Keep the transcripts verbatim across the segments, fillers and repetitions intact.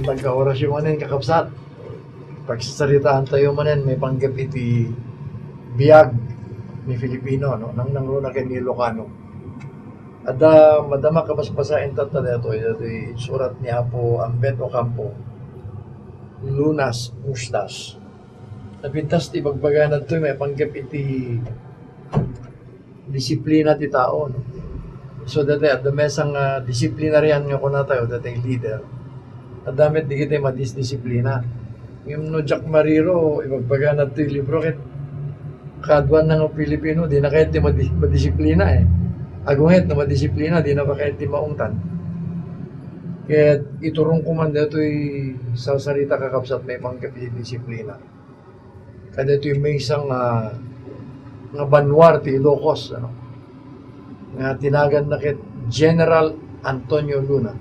Pagkaorasyo manen, kakabsat, pagsasaritaan tayo manen maipanggep iti biag ni Filipino, no? Nang nangruna ken ni Ilocano. Adda madama kabasbasaen tatta daytoy, daytoy surat ni Apo Ambet Ocampo, Lunas Mustas. Napintas ti ibagbagana daytoy maipanggep iti disiplina ti tao, no? So, daytoy, adda maysa nga disciplinarian nga kuna tayo, daytoy leader. Adda met dagiti madisdisiplina. Ngem no Jack Mariro, ibagbagana daytoy libro ket kaaduanna nga Pilipino, dina kayat ti madi-, madisiplina, eh. Agunget no madisiplina, dina pa kayat ti maungtan. Ket iturongko man daytoy sarsarita, kakabsat, maipanggep iti disiplina. Kadaytoy maysa nga, nga banua ti Ilocos, ano, nga tinaganna ket General Antonio Luna,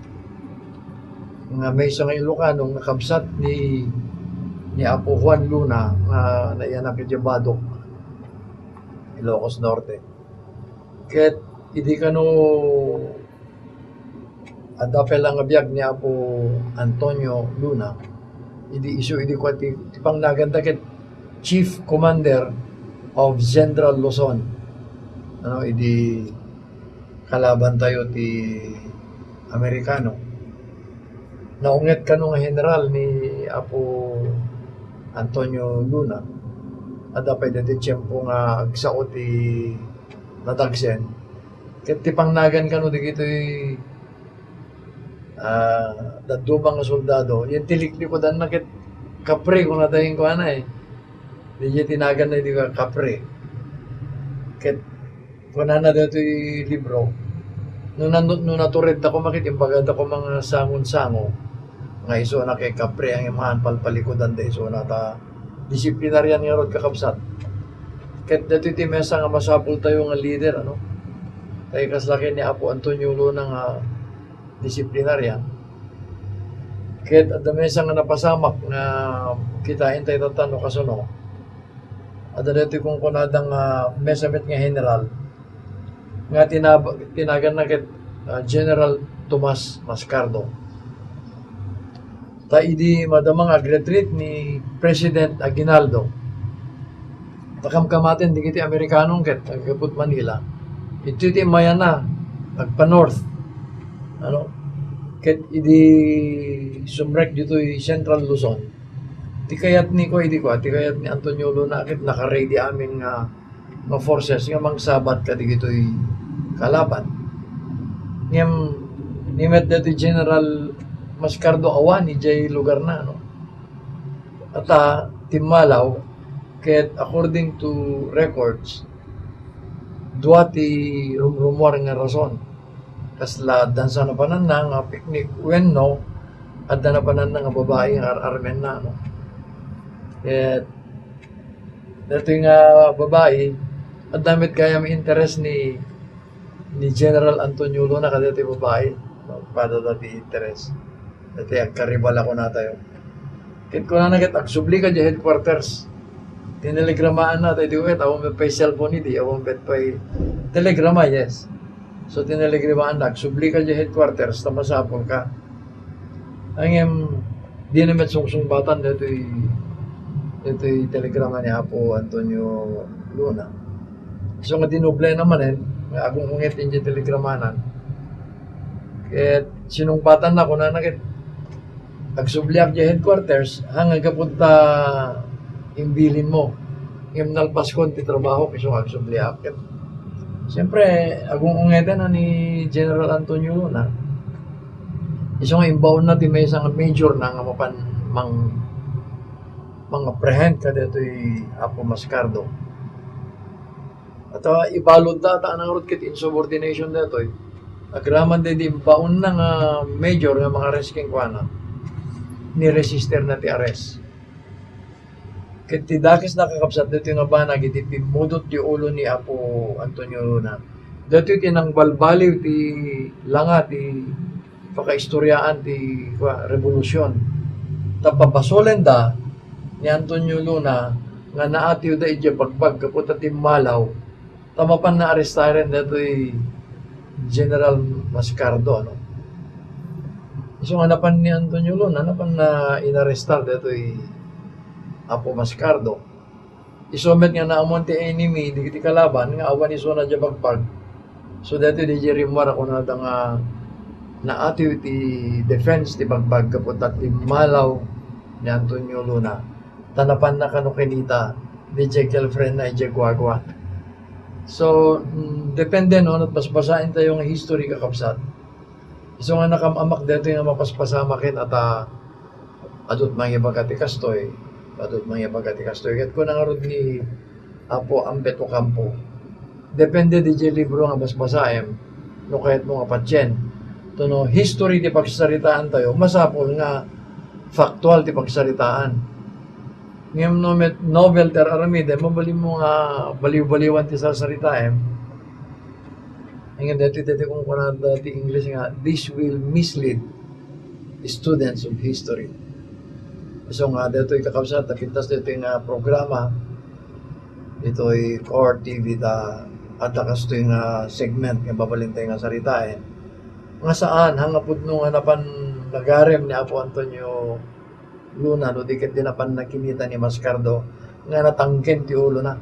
nga maysa nga Ilocano nga kabsat ni, ni Apo Juan Luna nga naiyanak idiay Badoc, Ilocos Norte. Ket idi kano adda pay la nga biag ni Apo Antonio Luna, idi isu idi kua ti, ti pangnaganda ket Chief Commander of Central Luzon. Ano, idi kalaban tayo ti Amerikano. Naunget kano nga general ni Apo Antonio Luna. Adda pay daytoy tiempo nga agsao ti nadagsen. Ket ti pangnagan kano dagitoy, ah, dadduma nga soldado, yan ti liklikudanna ket kapre, kuna tayo kuana, eh. Diay tinaganna idi ka kapre. Ket kunana daytoy libro, no nan-, no naturedda koma ket imbagada koma nga sangon-sango, nga isuna ket kapre ang imahan palpalikudanda isuna ta disiplinarian ngarud, kakabsat. Ket daytoy ti maysa nga masapul tayo nga leader, ano? Tay kasla ken ni Apo Antonio Luna nga disiplinarian. Ket adda maysa nga napasamak nga kitaen tayo tatta no kasano. Adda daytoy kunkunada nga maysa met nga general nga tinab-, tinaganna ket, ah, General Tomas Mascardo. Ta idi madama nga agretreat ni President Aguinaldo, ta kamkamaten dagiti Amerikano ket aggapu iti Manila, idi ti mayana agpa-north, ano, ket idi sumrek ditoy Central Luzon, ti kayat ni, kua, idi, kua, ti kayat ni Antonio Luna ket naka-ready amin nga nga forces nga mangsabat kadagitoy kalaban. Ngem ni met daytoy General Mascardo awan idiay lugarna, no? Ata timmalaw, ket according to records, dua ti rumrumuar nga rason. Kasla adda sa napananna nga picnic wenno adda napananna nga babai nga ar-armenna, no? Ket daytoy nga babai, adda met gayam interes ni, ni General Antonio Luna kadaytoy babai. Padada ti interes. Daytoy agkaribal a kunatayo. Ket kunana ket, "Agsubli ka diay headquarters." Tinelegramaanna, daytoy ket awan met pay cellphone idi, awan met pay telegrama, yes. So, tinelegramaanna, "Agsubli ka diay headquarters, ta masapul ka." Ngem, di na met sungsungbatan daytoy, daytoy telegrama ni Apo Antonio Luna. So, nga dinublenna manen, nga agung-unget idiay telegramanan. Ket sinungbatanna, kunana ket, "Agsubliak diay headquarters, haan nga gapu ta imbilinmo. Ngem nalpaskon ti trabahok, isu nga agsubliak." Ket, siyempre, agung-ungetanna ni General Antonio Luna. Isu nga imbaonna ti maysa nga majorna nga mapan mang-, mang-apprehend kadaytoy Apo Mascardo. Ata ibaludda, ata nangrud ket insubordination daytoy. Agraman daydi imbaonna nga major nga mangares kenkuana, ni-resisterna ti arrest. Ket ti dakesna, kakabsat, daytoy nga banag iti pimmudot ti ulo ni Apo Antonio Luna. Daytoy ti nangbalbaliw ti langa ti pakaistoriaan ti, kua, rebolusyon. Ta pabasolenda ni Antonio Luna nga naatiwda idiay bagbag gapu ta timmalaw ta mapan naarestaren daytoy General Mascardo, ano. Isu nga napan ni Antonio Luna, napan nga inarestar daytoy Apo Mascardo. Isu met nga naammoan ti enemy, dagiti kalaban, nga awan isuna diay bagbag. So, daytoy diay rimmuar a kunada nga naatiw ti defense ti bagbag gapu ta timmalaw ni Antonio Luna. Ta napanna kano kinita, diay girlfriend na, diay guagua. So, mm, depende no, no basbasaentayo nga history, kakabsat. Isu nga nakam-amak daytoy nga mapaspasamak ket ata, adu't mangibaga ti kastoy, adu't mangibaga ti kastoy. Ket kuna ngarud ni Apo Ambet Ocampo, depende diay libro nga basbasaem, no kayatmo nga patien. Tono history ti pagsaritaantayo, masapul nga factual ti pagsaritaan. Ngem no met novel ti ar-aramidem, mabalinmo nga baliw-baliwan ti sarsaritaem. Ngem daytoy, daytoy kunkunada ti English nga, "This will mislead students of history." So nga, daytoy, kakabsat, napintas daytoy nga programa, ditoy Core T V ta, adda kastoy nga segment nga babalintay nga saritaen. Nga saan, nga pudno nga napan nagarem ni Apo Antonio Luna, no di ket di napan nakinita ni Mascardo nga natangken ti ulona.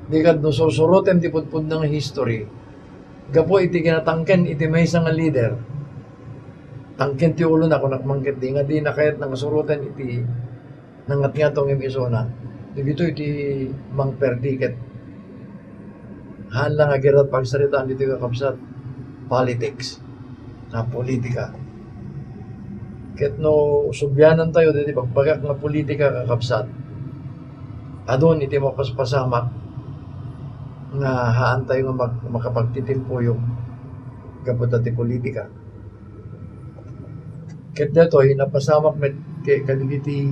Di ket no sursurotem ti pudpudno nga history, gapu iti kinatangken iti maysa nga leader, tangken ti ulona, kunak man ket di nga di na kayat nga suroten iti nangatngato ngem isuna. Dagitoy ti mangperdi ket haan la nga agirat pagsaritaan ditoy, kakabsat, politics, nga politika. Ket no sublianantayo daytoy bagbagak nga politika, kakabsat, adun iti mapaspasamak nga haantayo nga mag-, makapagtitimpuyog gapu ta ti politika. Ket daytoy, napasamak met ke-, kadagiti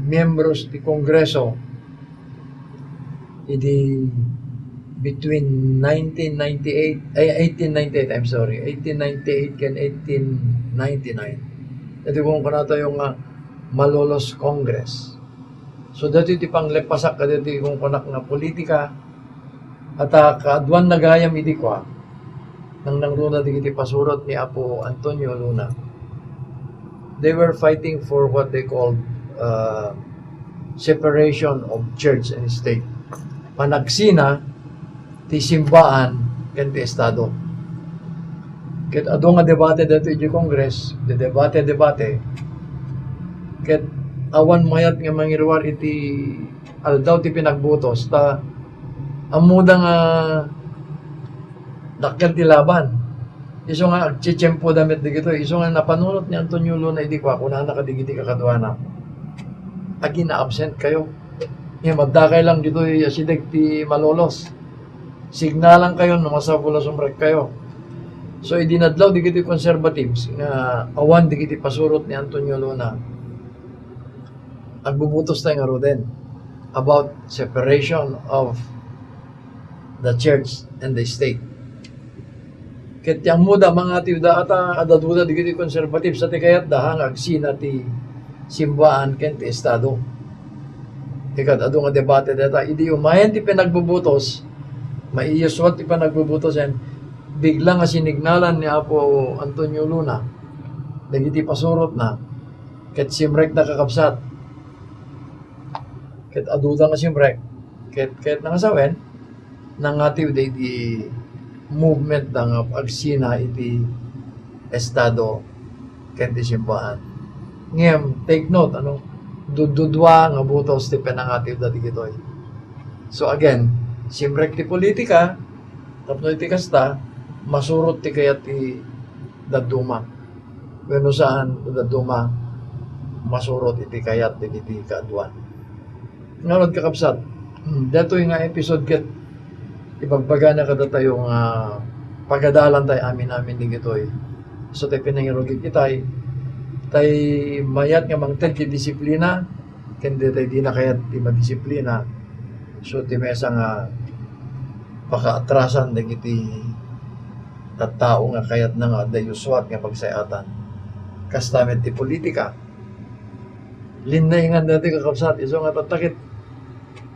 miyembros ti Kongreso idi between nineteen ninety-eight, ay, eighteen ninety-eight, I'm sorry, eighteen ninety-eight ken eighteen ninety-nine. Daytoy kunkunatayo nga Malolos Congress. So, daytoy ti pangleppasak kadaytoy kunkunak nga politika, ata kaaduanna gayam idi kua, nangnangruna dagiti pasurot ni Apo Antonio Luna. They were fighting for what they called, uh, separation of church and state. Panagsina ti simbaan ken ti estado. Ket adu nga debate daytoy idiay Congress, debate, debate. Ket awan mayat nga mangiruar iti aldaw ti pinagbutos, ta ammoda nga dakkel ti laban. Isu nga agtitiempoda met dagitoy. Isu nga napanunot ni Antonio Luna idi kua, kunana kadagiti kakaduana, "Agina-absent kayo. Ngem addakay lang ditoy asideg ti Malolos. Signalan kayo no masapul a sumrek kayo." So, idi nadlaw dagiti conservatives nga awan dagiti pasurot ni Antonio Luna, agbubutos tayo ngaruden about separation of the church and the state. Ket ti ammoda, mangatiwda, ata adda duda dagiti conservatives a ti kayatda nga agsina ti simbaan ken ti estado. Ket adu nga debate dayta. Idi umayen ti pinagbubutos, maiyuswat ti panagbubutosen, bigla nga sinignalan ni Apo Antonio Luna dagiti pasurotna, ket simrekda, kakabsat. Ket aduda nga simrek, ket, ket nangasawen, nangatiwda iti movement da nga agsina iti estado ken ti simbaan. Ngem, take note, ano, dududua nga butos ti pinangatiwda digitoy. So again, simrek ti politika, tapno iti kasta, masurot ti kayat ti dadduma. Wenno saan, dadduma, masurot iti kayat dagiti kaaduan. Ngarud, kakabsat, daytoy nga episode ket ibagbagana kadatayo nga pagadalan tay amin-amin digitoy. So, tay pinangirugit itay, tay mayat nga mangted ti disiplina, ken daytay dina kayat ti madisiplina. So, ti maysa nga pakaatrasan dagiti tattao nga kayatna nga adda iyuswat nga pagsayatan. Kasta met ti politika. Linnaingan daytoy, kakabsat, isu nga tatta ket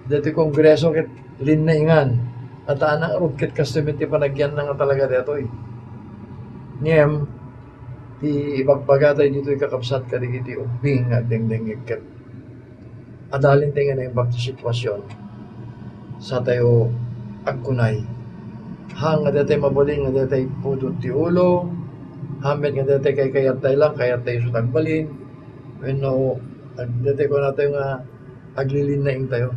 daytoy Kongreso ket linnaingan. At anak rod ket kastoy met ti panagyanna nga talaga daytoy. Ngem, Ti ibagbagatayo ditoy, kakabsat, kadagiti ubbing nga agdengdengngeg ket adalin tayo nga naimbag ti sitwasyon, sa tayo agkunay. Haan nga daytay mabalin nga daytay pudot ti ulo, haan met nga daytay kaykayat tayo lang, kayat tayo isu ti agbalin, wenno ag-, daytay kunatayo nga aglilinnaing tayo.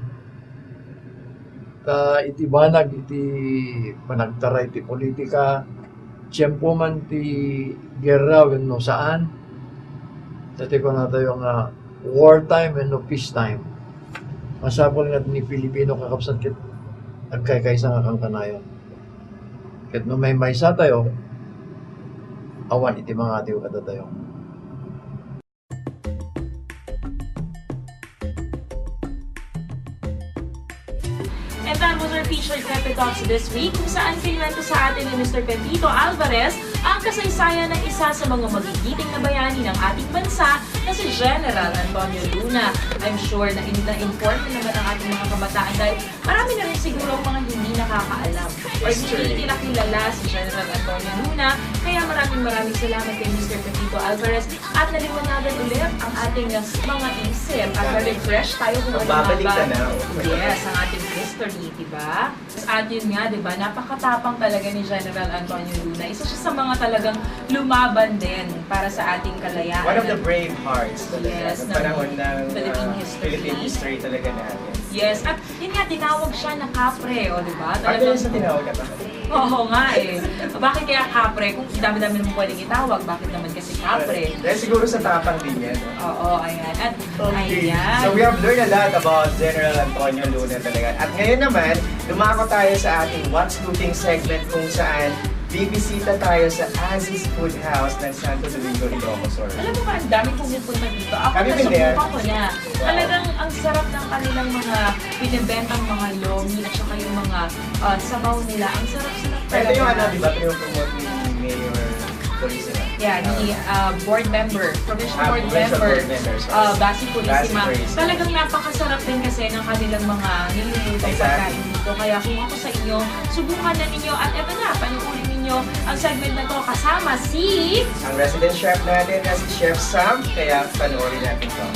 Ta iti banag iti panagtaray ti politika, tiempo man ti guerra wenno saan, daytay kunatayo nga war time wenno peace time. Masapul nga ni Pilipino, kakabsat, ket agkaykaysa nga kankanayon. Ket no maymaysa tayo, awan iti mangatiw kadatayo. And that was our featured Pepe Talks this week, kung saan kinuwento sa atin ni Mister Pepito Alvarez ang kasaysayan ng isa sa mga magigiting na bayani ng ating bansa na si General Antonio Luna. I'm sure na in- na-inform na naman ang ating mga kabataan dahil marami na rin siguro ang mga hindi nakakaalam or hindi nila kilala si General Antonio Luna. Kaya maraming maraming salamat kay Mister Pepito Alvarez at naliwanagan ulit ang ating mga isip at na-refresh tayo kung ano nga ba, yes, ang ating history, di ba? At yun nga, di ba, napakatapang talaga ni General Antonio Luna. Isa siya sa mga talagang lumaban din para sa ating kalayaan. One of the brave hearts talaga yes, ng panahon ng Philippine, uh, history. Philippine history talaga natin. Yes, at yun nga, tinawag siya na kapre, o di ba? Ano talagang, yung sa tinawag na kapre? Oo nga eh. Bakit kaya kapre? Kung dami-dami naman pwedeng itawag, bakit naman kasi kapre? Dahil siguro sa tapang din yan. No? Oo, ayan. At Okay. Ayan. So we have learned a lot about General Antonio Luna talaga. At ngayon naman, dumako tayo sa ating What's Cooking segment kung saan bibisita tayo sa Aziz Food House ng Santo Domingo, Ilocos Sur. Alam mo ba, ang daming pumupunta dito. Ako, nasubukan ko na. Wow. Talagang ang sarap ng kanilang mga binibentang mga lomi at saka yung mga uh, sabaw nila. Ang sarap-sarap talaga. Ito yung ano, di ba, pinopromote ni Mayor Purisima. Yeah, ni uh, board member, provincial ah, board member, board member uh, Basi Purisima. Talagang napakasarap din kasi ng kanilang mga nilulutong exactly. Pagkain dito. Kaya kung ako sa inyo, subukan na ninyo at eto na, panoorin ninyo ang segment na to kasama si... Ang resident chef natin na si Chef Sam, kaya panoorin natin to.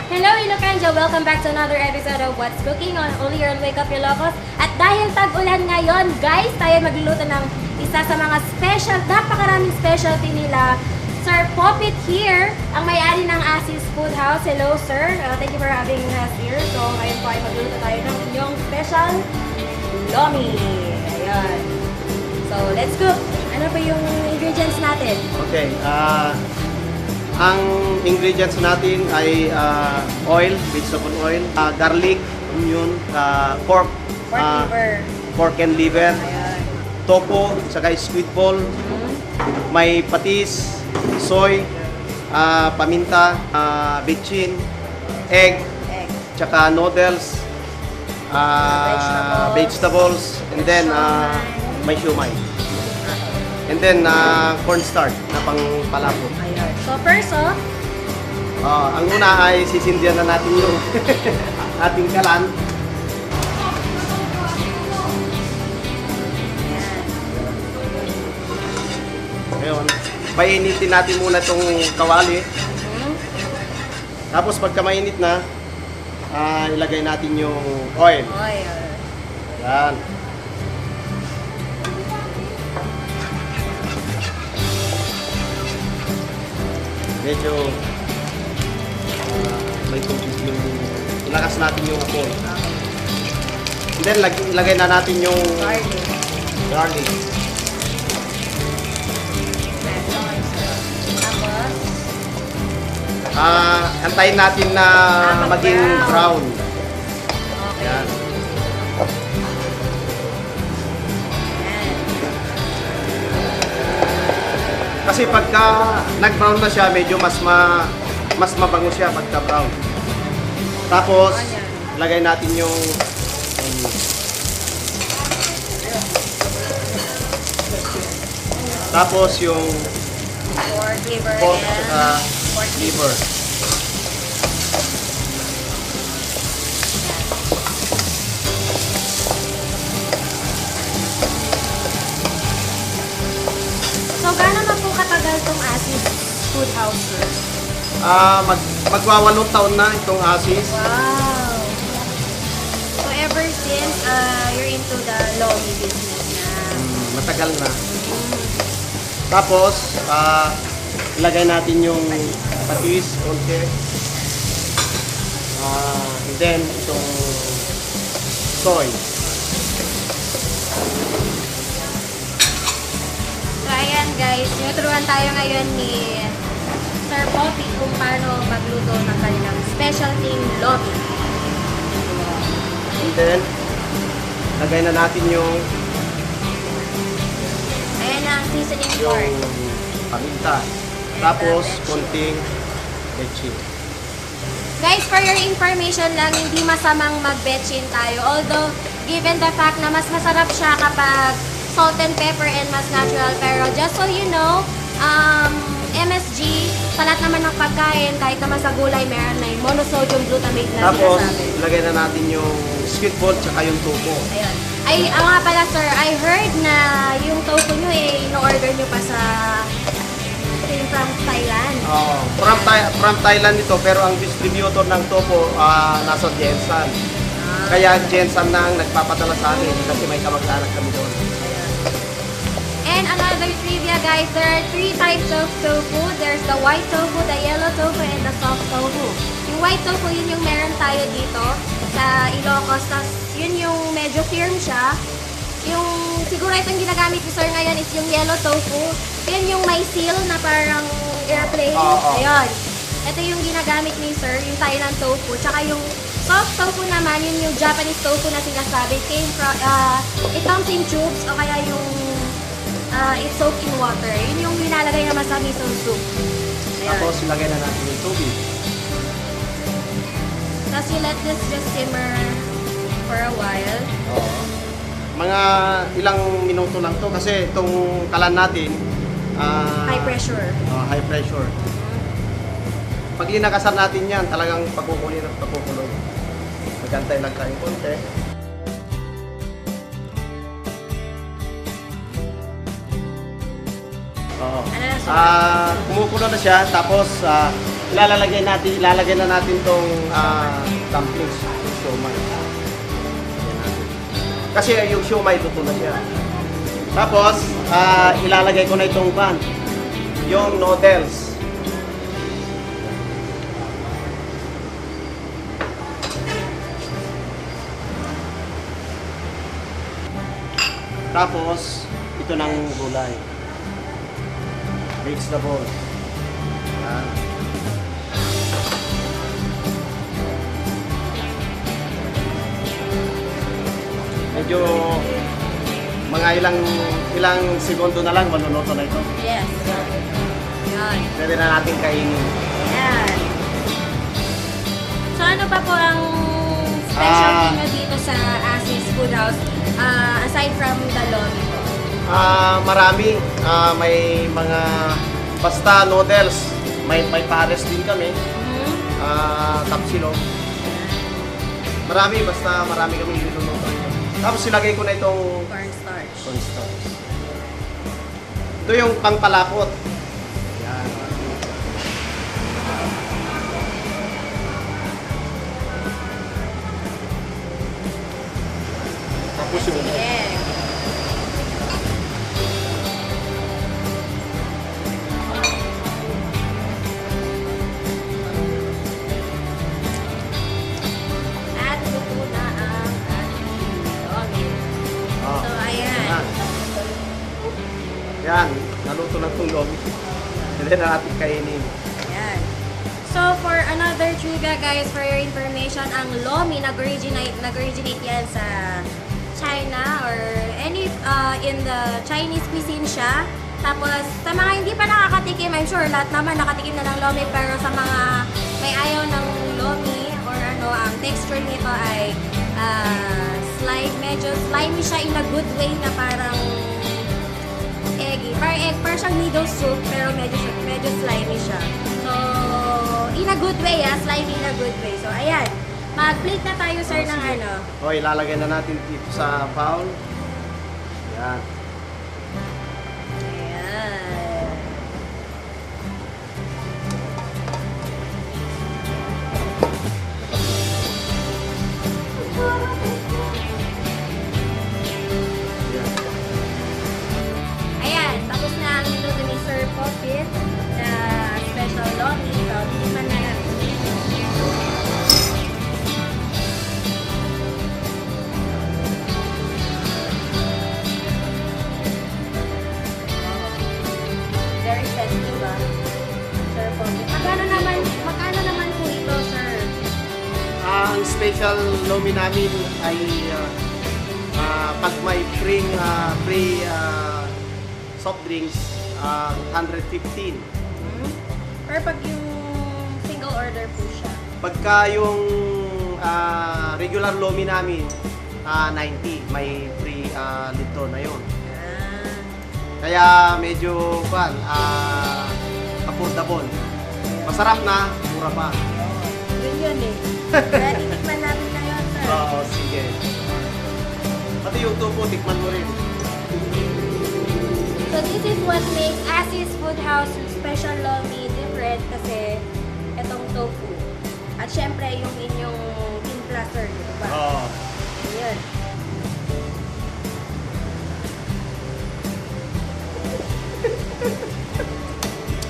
Hello, Ilocandia! Welcome back to another episode of What's Cooking on only on Wake Up Ilocos. At dahil tag-ulan ngayon, guys, tayo magluluto ng isa sa mga special, napakaraming specialty nila. Sir Popit here, ang may-ari ng Asis Food House. Hello, sir. Uh, thank you for having us here. So, ngayon po ay magluluto tayo ng inyong special lomi. Ayan. So, let's cook. Ano pa yung ingredients natin? Okay. Uh, Ang ingredients natin ay uh, oil, vegetable oil, uh, garlic, onion, uh, pork, pork uh, liver. Pork and liver, ayan. Tofu, saka squid ball, mm-hmm. May patis, soy, uh, paminta, uh, bitchin, egg, egg. Tsaka noodles, uh, vegetables, vegetables, and then uh, may siomai. And then uh, cornstarch na pangpalapot. Ayun. So first off, uh, ang una ay sisindihan na natin yung ating kalan. Ngayon, painitin natin muna itong kawali. Mm-hmm. Tapos pagka mainit na, Ah, ilagay natin yung oil. Oil. Yan. Medyo ah, may tubig yung ilakas natin yung apoy. And then lag- ilagay na natin yung garlic. Garlic. Tapos, Ah, antayin natin na maging brown. Yan. Kasi pagka nag-brown na siya, medyo mas ma mas mabango siya pagka brown. Tapos, lagay natin yung Tapos yung pork liver pork at saka liver. Food House, sir? Ah, mag-, magwawalong taon na itong Asis. Wow! So, ever since, ah, you're into the lomi business na? Hmm, matagal na. Mm. Tapos, ah, ilagay natin yung patis, konti. Ah, and then, itong soy. So, ayan guys, tinuturuan tayo ngayon ni Sir Poppy kung paano magluto ng kanilang specialty lomi. And then, lagay na natin yung Ayan na ang seasoning yung pork. Paminta. And the Tapos, betchin. Konting betchin. Guys, for your information lang, hindi masamang magbetchin tayo. Although, given the fact na mas masarap siya kapag salt and pepper and mas natural. Pero just so you know, um, M S G, sa lahat naman ng pagkain, kahit naman sa gulay, meron na yung monosodium glutamate na Tapos, sinasabi. Ilagay na natin yung squid ball tsaka yung tofu. Ayun. Ay, ah, nga pala, sir, I heard na yung tofu nyo, eh, in-order nyo pa sa Came from Thailand. Oo, from Thai-, from Thailand ito, pero ang distributor ng tofu, ah, nasa Gensan. Ah. Kaya Gensan na ang nagpapadala sa amin kasi may kamag-anak kami doon. Ayan. And another trivia, guys, there are three types of tofu. There's the white tofu, the yellow tofu, and the soft tofu. Yung white tofu, yun yung meron tayo dito sa Ilocos. Tas yun yung medyo firm siya. Yung siguro itong ginagamit ni sir ngayon is yung yellow tofu. Yan yung may seal na parang airplane. Oo, oo. Ayun. Ito yung ginagamit ni sir, yung Thailand tofu. Tsaka yung soft tofu naman, yun yung Japanese tofu na sinasabi. Came from, ah, it comes in tubes o kaya yung, ah, it's soaked in water. Yun yung nilalagay naman sa miso soup. Ayan. Tapos, ilagay na natin yung tubig. Tapos, you let this just simmer for a while. Oo. Mga ilang minuto lang 'to kasi itong kalan natin, ah, High pressure. Ah, high pressure. Pag linakasan natin 'yan, talagang pagkukuloy at pagkukuloy. Mag-antay lang tayo konti. Oo. Ano na siya? Ah, kumukulo na siya, tapos, ah, ilalagay natin, ilalagay na natin 'tong, ah, dumplings, siomai. Lagyan natin. Kasi yung siomai, luto na siya. Tapos, ah, ilalagay ko na itong pan, yung noodles. Tapos, ito ng gulay. Vegetable. Yan. Medyo mga ilang, ilang segundo na lang, maluluto na ito. Yes. Yan. Pwede na natin kainin. Yan. So, ano pa po ang specialty Ah. nyo dito sa Asis Food House, ah, aside from the lomi po? Ah, marami. Ah, may mga basta noodles. May, may pares din kami. Mhm. Ah, tapsilog. Marami, basta marami kami niluluto. Tapos ilagay ko na itong Cornstarch. Cornstarch. Ito yung pangpalapot. Yan. Tapos yung Sige. At luto na ang ating lomi. Oh. So, ayan. Yan. Yan, naluto na itong lomi. Pwede na natin kainin. Yan. So, for another trivia, guys, for your information, ang lomi nag-originate, nag-originate yan sa China or any, uh, in the Chinese cuisine siya. Tapos, sa mga hindi pa nakakatikim, I'm sure lahat naman nakatikim na ng lomi, pero sa mga may ayaw ng lomi or ano, ang texture nito ay, ah, slime, medyo slimy siya in a good way na parang eggy. Parang egg, parang siyang noodle soup, pero medyo, medyo slimy siya. So, in a good way, ah, slimy in a good way. So, ayan. Mag-plate na tayo, sir, Oh, ng sige. ano. Oh, ilalagay na natin dito sa bowl. Yan. Ayan. Ang special lomi namin ay, ah, ah, pag may free, ah, free, ah, soft drinks, ah, hundred fifteen. Hmm? Pero pag yung single order po siya. Pagka yung, ah, regular lomi namin, ah, ninety, may free, ah, litro na yun. Ah. Kaya medyo, kuwan, ah, affordable. Masarap na, mura pa. Yun yun eh. Kaya titikman namin na yun, sir. Oo, sige. Pati yung tofu, tikman mo rin. So this is what makes Asi's Food House special lomi different kasi itong tofu. At syempre yung inyong timpla, sir, di ba? Oo. Ayan.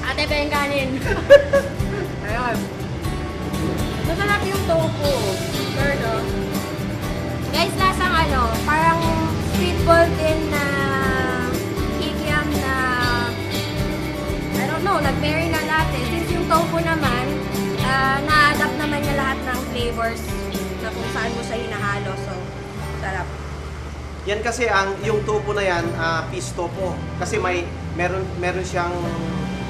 Ate, pa yung kanin. Ayan. Masarap yung tofu. Sure, no? Guys, lasang ano, parang street ball din na kikiam na, I don't know, nag-vary na lahat eh. Since yung tofu naman, ah, na-adapt naman niya lahat ng flavors na kung saan mo siya hinahalo. So, sarap. Yan kasi ang, yung tofu na yan, ah, fish tofu. Kasi may, meron, meron siyang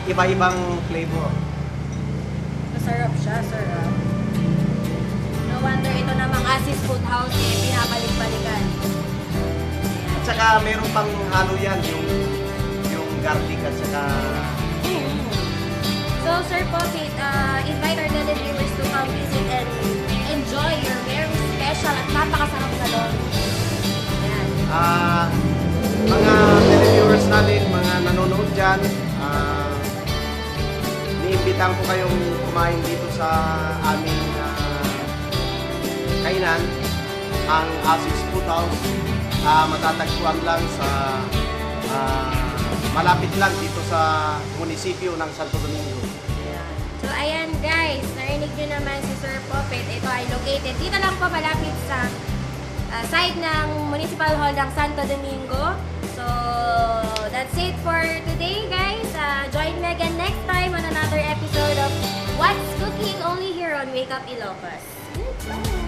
iba-ibang flavor. Masarap siya, sir. Ah. No wonder ito namang Asi's Food House eh, pinabalik-balikan. At saka meron pang halo yan, yung, yung garlic at saka So, Sir Poppy, uh, invite our televiewers to come visit and enjoy your very special at napakasarap na lomi. Ayan. Ah, mga televiewers natin, mga nanonood dyan, ah, iniimbitahan ko kayong kumain dito sa aming, ah, kainan, ang Asi's Food House. Ah, matatagpuan lang sa, ah, malapit lang dito sa munisipyo ng Santo Domingo. Ayan. So, ayan guys, narinig nyo naman si Sir Popet. Ito ay located dito lang po malapit sa ah, side ng Municipal Hall ng Santo Domingo. So, that's it for today, guys. Ah, join me again next time on another episode of What's Cooking, only here on Wake Up Ilocos. Goodbye!